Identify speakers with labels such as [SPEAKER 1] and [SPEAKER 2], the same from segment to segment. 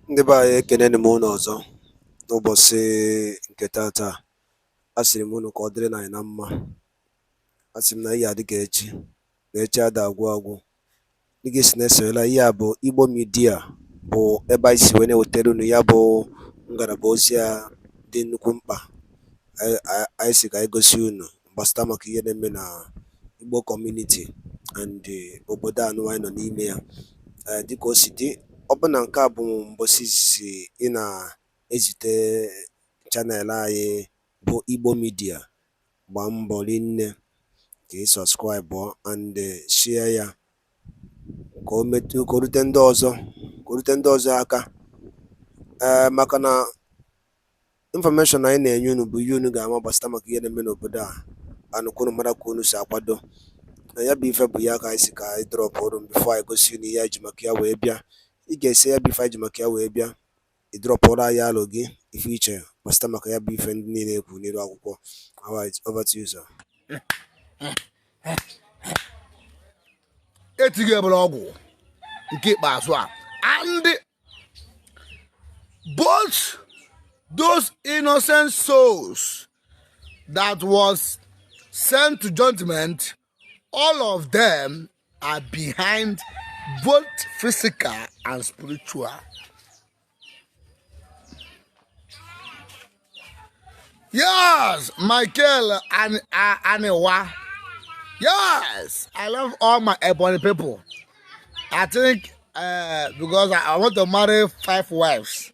[SPEAKER 1] Ndị be anyị, ekeneni m unu ọzọ n'ụbọchị nke tata. Asịrị m unu ka ọ dịrị anyị na mma. Asị m na ihe adị ka echi, na echi ada agwụ agwụ. Dịka esi na-esonyere, ihe a bụ Igbo Media, bụ ebe anyị si wee na-ewetara unu ya bụ ngalaba ozi a dị nnukwu mkpa. Anyị si ka anyị gosi unu gbasata maka ihe na-eme na Igbo community and obodo anụ anyị nọ n'ime ya. Ee, dịka o si dị, ọ bụ na nke a bụ mbọsị izizi ị na-ezite channel anyị bụ Igbo Media, gbaa mbọ rinne ka ị subscribe and share ya ka o metụ, ka o rute ndị ọzọ, ka o rute ndị ọzọ aka. Ee, maka na information anyị na-enye unu bụ ihe unu ga-ama gbasata maka ihe na-eme n'obodo a, anụkwa unu mara ka unu si akwado na ya bụ ife. Bụ ya ka anyị si ka anyị drop unu before anyị gosi unu ihe anyị ji maka ya wee bịa. Ị ga-esi ya bụ ife anyị ji maka ya wee bịa, ị dropụrụ anyị alụ gị, ife iche gbasata maka ya bụ ife ndị niile ekwu n'iru akwụkwọ. Alright, over to you, sir.
[SPEAKER 2] Etighị ebere ọgwụ nke ikpeazụ a, and both those innocent souls that was sent to judgment, all of them are behind, both physical and spiritual. Yes, Michael and Aniwa. Yes, I love all my Ebony people. I think because I want to marry five wives,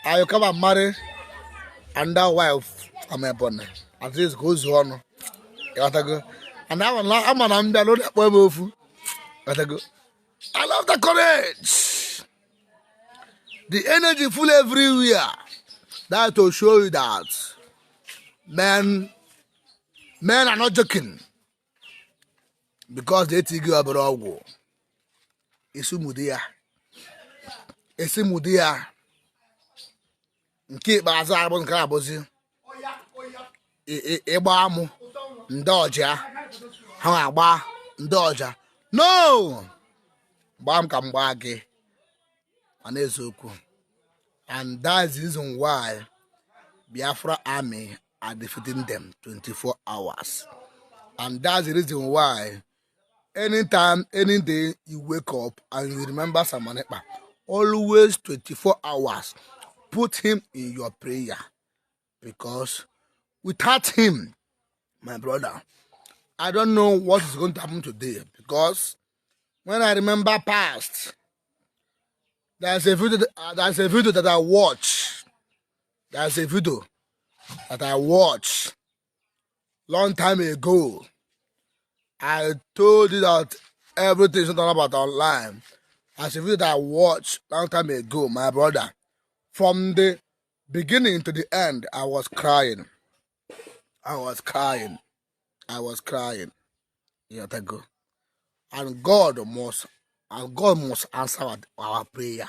[SPEAKER 2] I will come and marry another wife from Ebony. At least goes on. Ịghọtago? And I'm an ambia no akpọ ebe ofu. Ịghọtago? I love the courage. The energy full everywhere. That to show you that men are not joking. Because they think you obere ọgwụ. Esi ya. Esi mụdị ya. Nke ikpeazụ abụ nke abụzi ịgba amụ ndị ọja ha na-agba ndị ọja no gbaa m ka m gbaa gị, mana eziokwu. And that's the reason why Biafra Army are defeating them 24 hours, and that's the reason why anytime, any day you wake up and you remember Simon Ekpa, always 24 hours, put him in your prayer, because without him, my brother, I don't know what is going to happen today. Because when I remember past, there's a video that I watch. There's a video that I watch long time ago. I told you that everything is not about online. There's a video that I watched long time ago, my brother. From the beginning to the end, I was crying. I was crying. I was crying. Yeah, thank God. And God must answer our prayer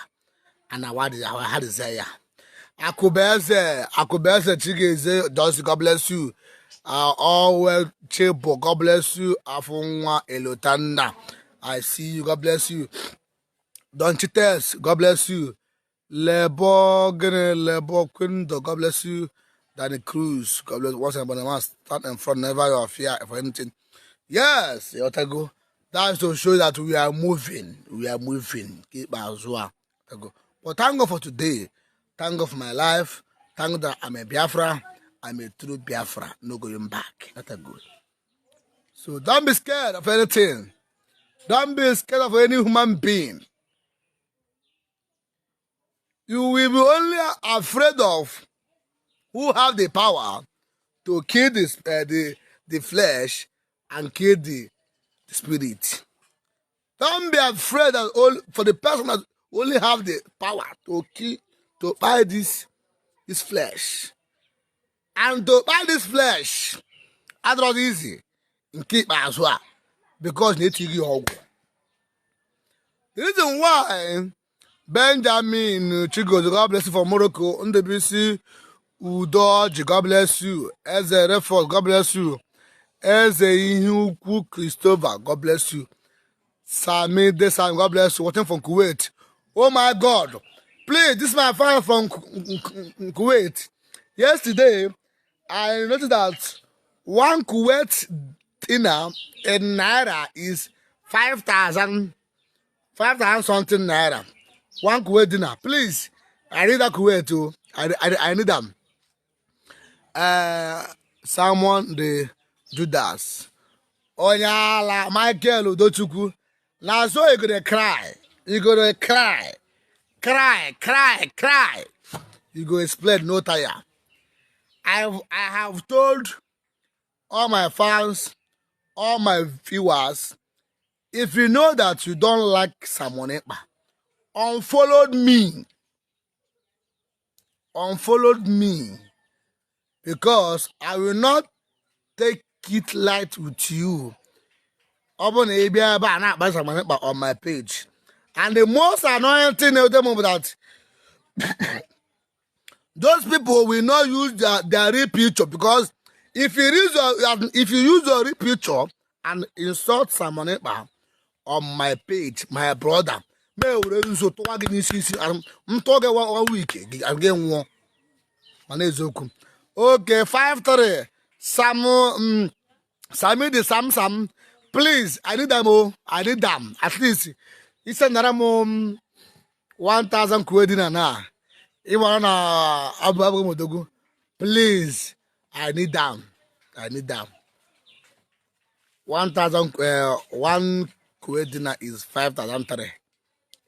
[SPEAKER 2] and our desire. Akubeze, Akubeze Chigeze, Johnson, God bless you. All Chebo, God bless you. Afunwa Elotanda, I see you, God bless you. Don Chites, God bless you. Lebo Gene, Lebo Quindo, God bless you. Danny Cruz, God bless you. Once again, man, stand in front, never your fear for anything. Yes, Otago. That's to show that we are moving. We are moving. Keep Azua. But thank God for today. Thank God for my life. Thank God that I'm a Biafra. I'm a true Biafra. No going back. That's a good. So don't be scared of anything. Don't be scared of any human being. You will be only afraid of who have the power to kill this, the flesh and kill the spirit. Don't be afraid that all, for the person that only have the power to kill, to buy this flesh. And to buy this flesh, adịrọ easy nke ikpeazụ a, because na etighị ọgwụ. The reason why, Benjamin Chigozie, God bless you from Morocco. Ndebisi Udoji, God bless you. Eze Reford, God bless you. Eze Ihe Ukwu Christopher, God bless you. Sami Desan, God bless you. Watching from Kuwait. Oh my God. Please, this is my fan from Kuwait. Yesterday, I noticed that one Kuwait dinar in naira is 5,000, 5,000 something naira. One Kuwait dinar. Please, I need that Kuwait too. I need them. Simon the Judas. Onyala Michael Udochukwu. Na so you go dey cry. You go dey cry. Cry, cry, cry. You go explain no tire. I have told all my fans, all my viewers, if you know that you don't like Simon Ekpa, unfollowed me. Unfollowed me. Because I will not take it light with you. Ọ bụrụ na ị bịa ebe a na-akpa Simon Ekpa on my page. And the most annoying thing is that those people will not use their real picture, because if you use your real picture and insult Simon Ekpa on my page, my brother, may were nso tụwa gị n'isi isi m tụọ gị one week gị gị nwụọ. Mana eziokwu. Okay, 5-3 Sam, Sami the Sam Sam, please, I need them. Oh, I need them. At least ise nara m 1000 Kuwait dinar na ịmara na abụ abụghị m odogwu. Please, I need them. I need them. 1000, one Kuwait dinar is 5003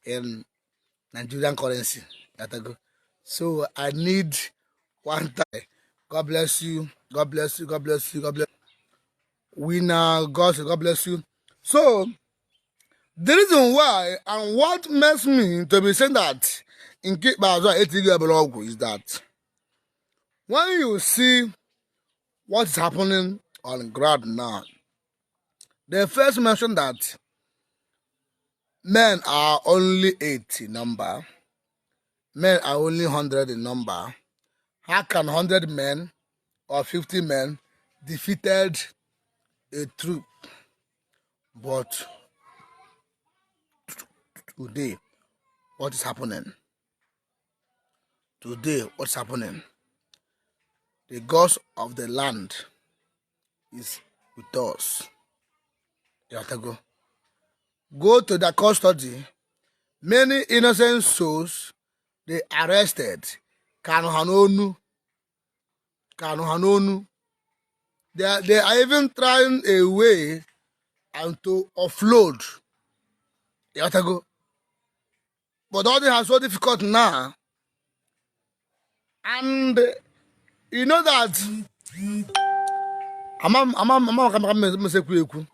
[SPEAKER 2] in Nigerian currency. Ghọtago? So I need one time. God bless you. God bless you. God bless you. God bless Winner. God bless you. So the reason why and what makes me to be saying that nke ikpeazụ a etighị ebere ọgwụ is that when you see what is happening on ground now, they first mentioned that men are only 80 number, men are only 100 in number. How can 100 men or 50 men defeated a troop? But today, what is happening? Today, what's happening? The gods of the land is with us. You have to go. Go to the custody. Many innocent souls they arrested. Kanu Hanonu. Kanu Hanonu. They are even trying a way and to offload. You have to go. But all this is so difficult now. And you know that ama m ka m ekwu ekwu.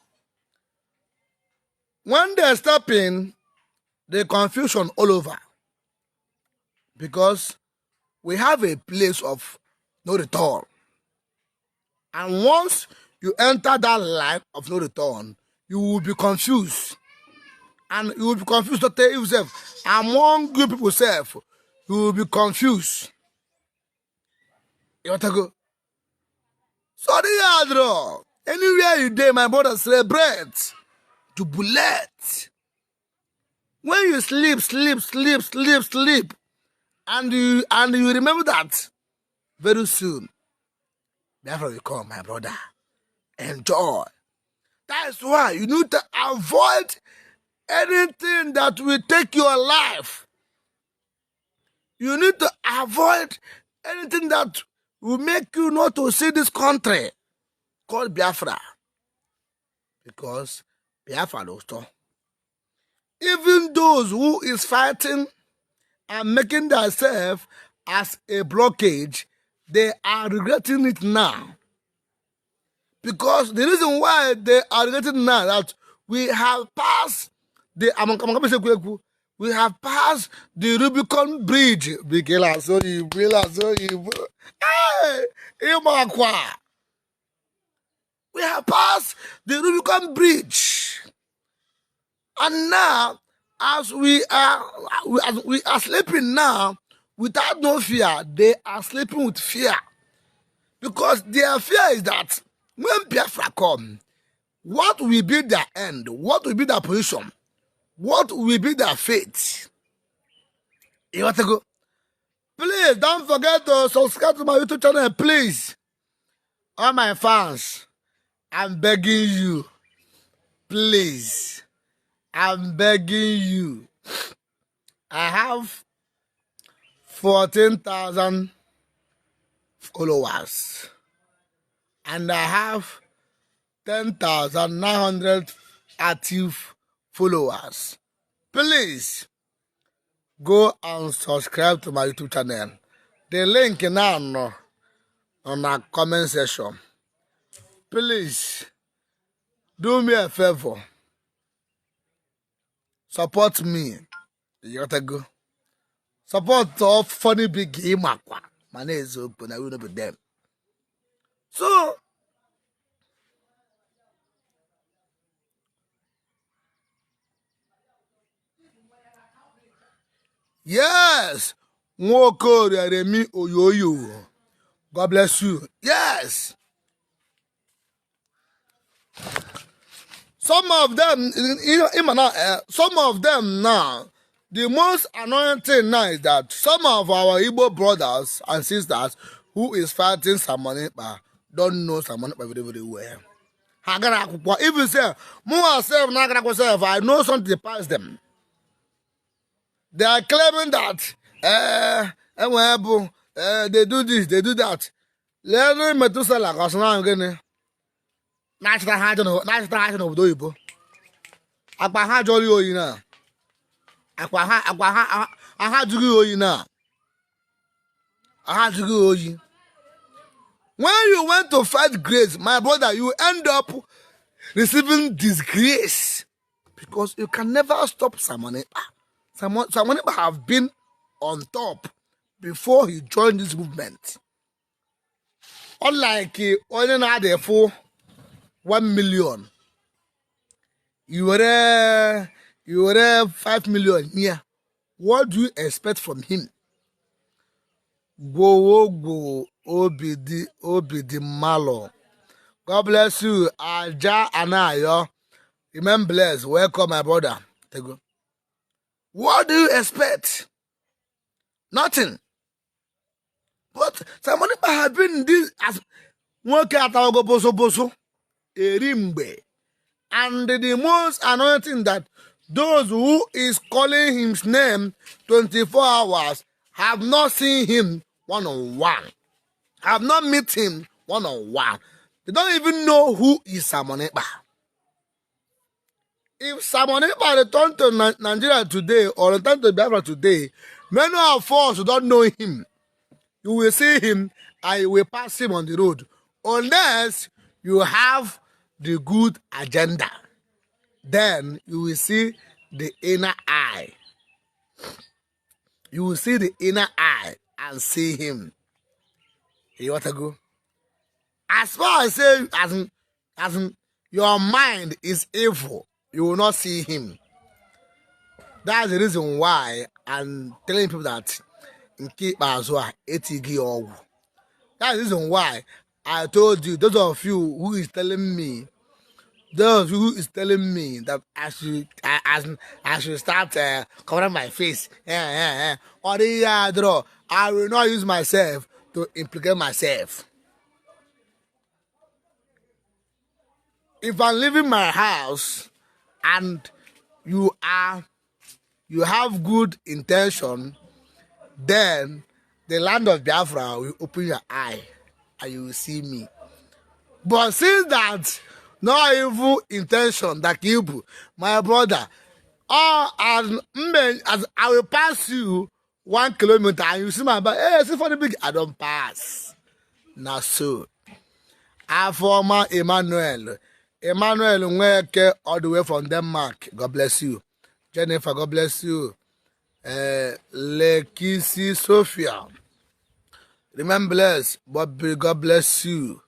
[SPEAKER 2] When they step in, the confusion all over. Because we have a place of no return. And once you enter that line of no return, you will be confused. And you will be confused to tell yourself, among you people self, you will be confused. You want to go? Sorry, Adro. Anywhere you dey, my brother, celebrate. Jubilate. When you sleep, sleep, sleep, sleep, sleep, and you remember that very soon, Biafra will come, my brother. Enjoy. That's why you need to avoid anything that will take your life. You need to avoid anything that will make you not to see this country called Biafra. Because Biafra will stop. Even those who is fighting and making themselves as a blockage, they are regretting it now. Because the reason why they are regretting now that we have passed the Rubicon Bridge. Bikela so so. Hey, Imakwa. We have passed the Rubicon Bridge. And now, as we are sleeping now, without no fear, they are sleeping with fear. Because their fear is that when Biafra come, what will be their end? What will be their position? What will be their fate? Ịghọtago? Please don't forget to subscribe to my YouTube channel, please. All my fans, I'm begging you, please. I'm begging you. I have 14,000 followers and I have 10,900 active followers. Please go and subscribe to my YouTube channel. The link now on our comment section. Please do me a favor. Support me. You gotta go. Support all funny big ịmakwa mana eziokwu na we no be them. So yes, Nwokorie Remi Oyoyo. God bless you. Yes. Some of them, some of them now, the most annoying thing now is that some of our Igbo brothers and sisters who is fighting Simon Ekpa don't know Simon Ekpa very, very well. Ha gara akwụkwọ. If you say, mụ sef na agara akwụkwọ sef, I know something pass them. They are claiming that enwe bụ they do this, they do that. Leenụ Metusela ka ọ sị na gịnị na-achịta ha ajọ n'obodo oyibo. Akpa ha jụrụ ya oyi na akpa ha akpa ha ha jụrụ ya oyi na ha jụrụ ya oyi. When you went to fight grace, my brother, you end up receiving disgrace because you can never stop Simon Ekpa. Simon Ekpa have been on top before he joined this movement. Unlike onye na-ada efu 1 million, you were 5 million here. What do you expect from him? Gwo obi dị obi dị mmalụ. God bless you. Aja Anayo. Remain blessed. Welcome, my brother. Tego. What do you expect? Nothing. But Simon Ekpa have been this as nwoke atawago boso boso eri mgbe. And the most annoying thing that those who is calling his name 24 hours have not seen him one on one, have not met him one on one. They don't even know who is Simon Ekpa. If Simon Ekpa return to Nigeria today or return to Biafra today, many of us don't know him. You will see him and you will pass him on the road unless you have the good agenda. Then you will see the inner eye. You will see the inner eye and see him. You want to go? As far as say, as in your mind is evil, you will not see him. That's the reason why I'm telling people that nke ikpeazụ a etighị ọgwụ. That's the reason why I told you, those of you who is telling me, those of you who is telling me that I should start covering my face. Or the draw. I will not use myself to implicate myself. If I'm leaving my house and you have good intention, then the land of Biafra will open your eye and you will see me. But since that no evil intention that you, my brother, oh, as I will pass you 1 kilometer and you see my back, hey, see for the big, I don't pass. Now so, Afoma Emmanuel Nweke, all the way from Denmark. God bless you. Jennifer, God bless you. Lekisi Sophia, remember blessed, Bobby, God bless you.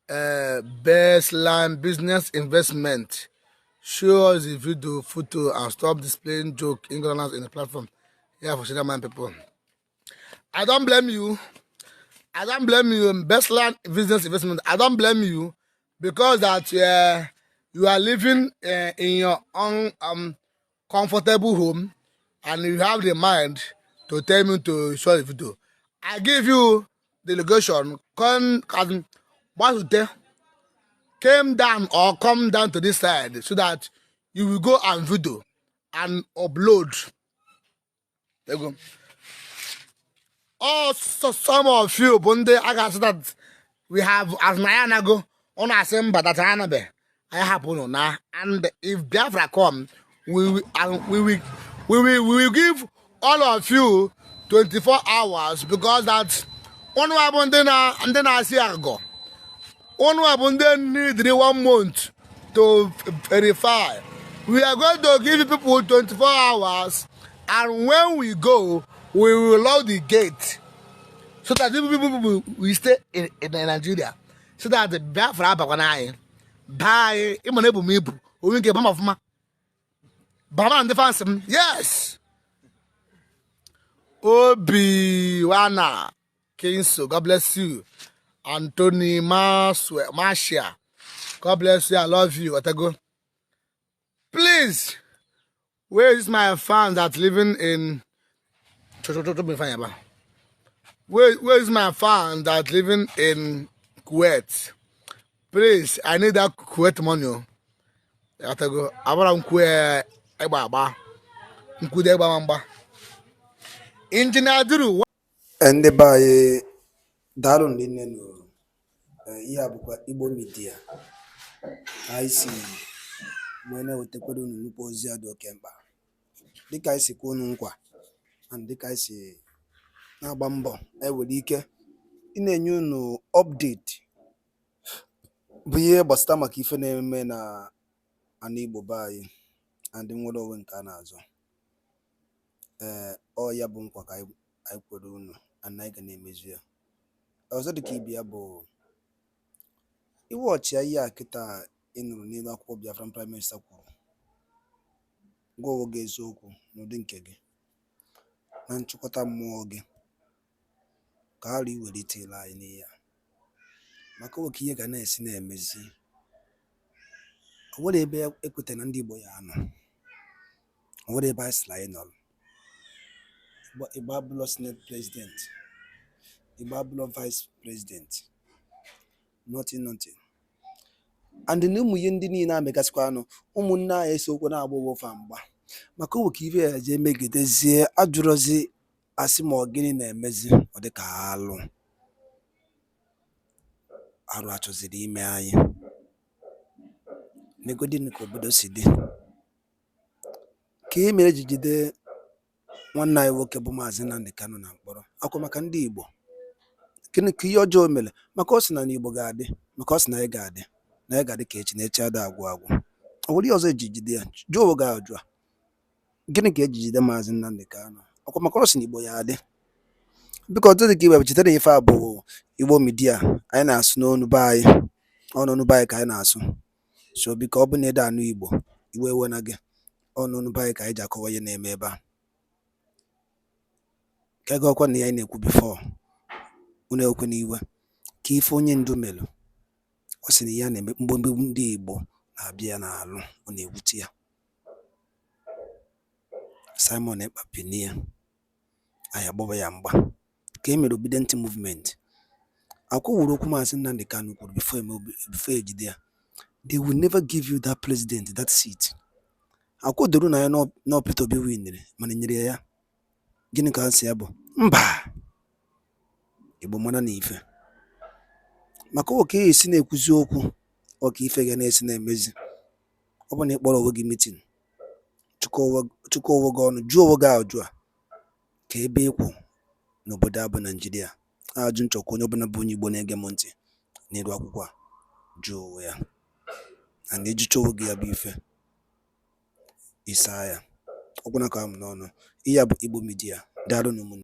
[SPEAKER 2] Best line business investment. Show us the video, photo, and stop displaying joke ignorance in the platform. Yeah, for sure, man, people. I don't blame you. I don't blame you. Best line business investment. I don't blame you because that you are living in your own comfortable home. And you have the mind to tell me to show the video. I give you the location. Come and gbazute, came down or come down to this side so that you will go and video and upload. There you go. Also, some of you bụ ndị a ga-asị that we have as na ya anago, ọ na-asị mba that anabe anyị hapụ unu na. And if Biafra come, we will and we will give all of you 24 hours, because that unu abụ ndị na ndị na-asị agụgọ. Unu abụ ndị need one month to verify. We are going to give you people 24 hours, and when we go, we will lock the gate so that people will stay in Nigeria, so that the Biafra abakwana anyị baa anyị. Ịma na ebu m ibu onwe nke bama ọfụma bama na ndị fans m. Yes, Obi Wana Kinso, God bless you. Anthony Maswe Marshia, God bless you. I love you. Otego, please, where is my fans that living in? Where is my fan that living in Kuwait? Please, I need that Kuwait money. Oh. Otego, abara m kwe egba agba. Nkwudo egba ma mgba. Engineer Duru.
[SPEAKER 1] Ndị be anyị, daalụ nne nụ. Ihe a bụkwa Igbo Media. Anyị si wee na-ewetakwara unu nnukwu ozi a dị oke mkpa, dịka anyị si kwe unu nkwa and dịka anyị si na-agba mbọ ewere ike ị na-enye unu update bụ ihe gbasara maka ife na-eme na ana Igbo be anyị and nnwere onwe nke a na-azọ. Ee, ọ ya bụ nkwa ka anyị kwere unu and anyị ga na-emezu ya. Ọzọ dịka ibe ya bụ iwe ọchịa ihe a kịta ị nụrụ n'elu akwụkwọ Biafran Prime Minister kwuru, gwa onwe gị eziokwu n'ụdị nke gị na nchịkọta mmụọ gị, ka ghara iwelite ile anyị n'ihe a, maka oke ihe ga na-esi na-emezi. O nwere ebe ekweta na ndị Igbo ya anọ, o nwere ebe anyị sịrị anyị nọrọ. Igbo abụlọ senate president, Igbo abụlọ vice president, nothing, nothing. And na ụmụ ihe ndị niile amegasịkwa anụ, ụmụnne anyị esokwe na-agba ụwofa mgba, maka owe ka ife ya jee megidezie ajụrụzi asị ma ọ gịnị na-emezi. Ọ dị ka alụ arụ achọziri ime anyị. Negodin ka obodo si dị, ka e mere ji jide nwanne anyị nwoke bụ Maazị Nnamdi Kanu na mkpọrọ akwa maka ndị Igbo. Gịnị ka ihe ọjọọ o mere? Maka ọ sị na n'Igbo ga-adị, maka ọ sị na anyị ga-adị, na anyị ga-adị ka echi, na echi ada agwụ agwụ. Ọ nwere ihe ọzọ eji jide ya? Jụọ onwe gị ajụ a: gịnị ka eji jide Maazị Nnamdi Kanu? Ọkwa maka ọ sị na Igbo ya adị. Biko, ọtụtụ ka iwe chetara ife a bụ Igbo Media. Anyị na-asụ n'onu be anyị, ọ n'onu be anyị ka anyị na-asụ. So biko, ọ bụ na ede anụ Igbo, iwe ewe na gị. Ọ n'onu be anyị ka anyị ji akọwa ihe na-eme ebe a. Ka ego ọkwa na ya anyị na-ekwu before unu ekwe n'iwe ka ife onye ndu melụ. Ọ sị na ihe a na-eme mgbomgbe ndị Igbo na-abịa ya n'alụ, ọ na-ewute ya. Simon Ekpa binie, anyị agbaba ya mgba ka e mere Obidient Movement. Akwụwụrụ okwu Maazị Nnamdi Kanu kwuru before eme, before ejide ya: "They will never give you that president, that seat." Akwụdoro na ya na Peter Obi winere, mana nyere ya ya. Gịnị ka ha si ya bụ mba Igbo mara na ife maka ọ ka esi na-ekwuzi okwu, ọ ka ife ga na-esi na-emezi. Ọ bụ na ị kpọrọ onwe gị meeting, chịkọ onwe gị ọnụ, jụọ onwe gị ajụ a ka ebe ịkwụ n'obodo a bụ Naijiria. Ajụ nchọkwa onye ọbụla bụ onye Igbo na-ege m ntị n'elu akwụkwọ a jụọ onwe ya, and ejicha onwe gị ya bụ ife isaa ya ọgwụna ka m n'ọnụ. Ihe a bụ Igbo Media. Daalụ ụmụnne.